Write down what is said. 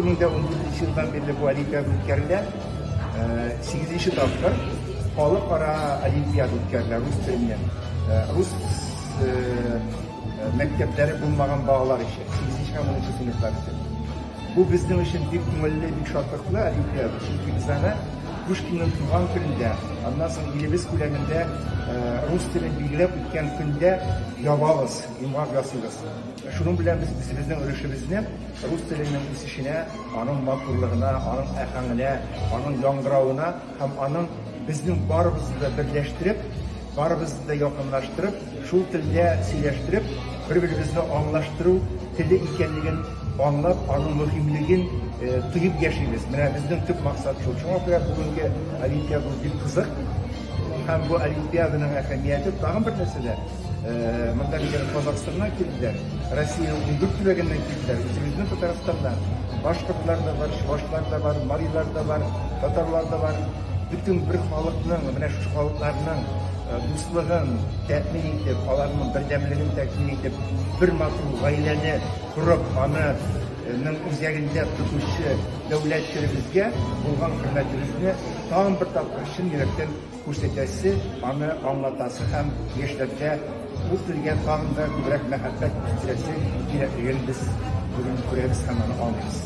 2014 елдан бирле бу олимпиада үткәрелә. Сигезенче тапкыр халыкара олимпиада үткәрелә рус теленнән. Рус мәктәпләре булмаган балалар өчен, сигезенче һәм унынчы сыйныфлар өчен. Бу безнең өчен бик күңелле, бик шатлыклы олимпиада, чөнки без аны Пушкинның туган көнендә, аннан соң илебез күләмендә рус телен билгеләп үткән көндә ябабыз, йомгак ясыйбыз. Шуның белән без үзебезнең өлешебезне рус теленең үсешенә, аның матурлыгына, аның аһәңенә, аның яңгыравына һәм аның безнең барыбызны да берләштереп, барыбызны да якынлаштырып, шул телдә сөйләштереп, бер-беребезне аңлаштыру теле икәнлеген аңлап, аның мөһимлеген тоеп яшибез. Менә безнең төп максат шул. Шуңа күрә бүгенге олимпиада бик кызык. Һәм бу олимпиаданың әһәмияте тагын бер нәрсәдә. Монда бит әле Казахстаннан килделәр, Россиянең 14 төбәгеннән килделәр, үзебезнең Татарстаннан. Башкортлар да бар, чувашлар да бар, марилар да бар, татарлар да бар. Бөтен бер халыкның, менә шушы халыкларның дуслыгын тәэмин итеп, аларның бердәмлеген тәэмин итеп, бер матур гаиләне корып, аны ның үзәгендә тотучы дәүләт телебезгә булган хөрмәтебезне тагын бер тапкыр чын йөрәктән күрсәтәсе, аны аңлатасы һәм яшьләрдә ул телгә тагын да күбрәк мәхәббәт үстерәсе кирәклеген без бүген күрәбез һәм аны аңлыйбыз.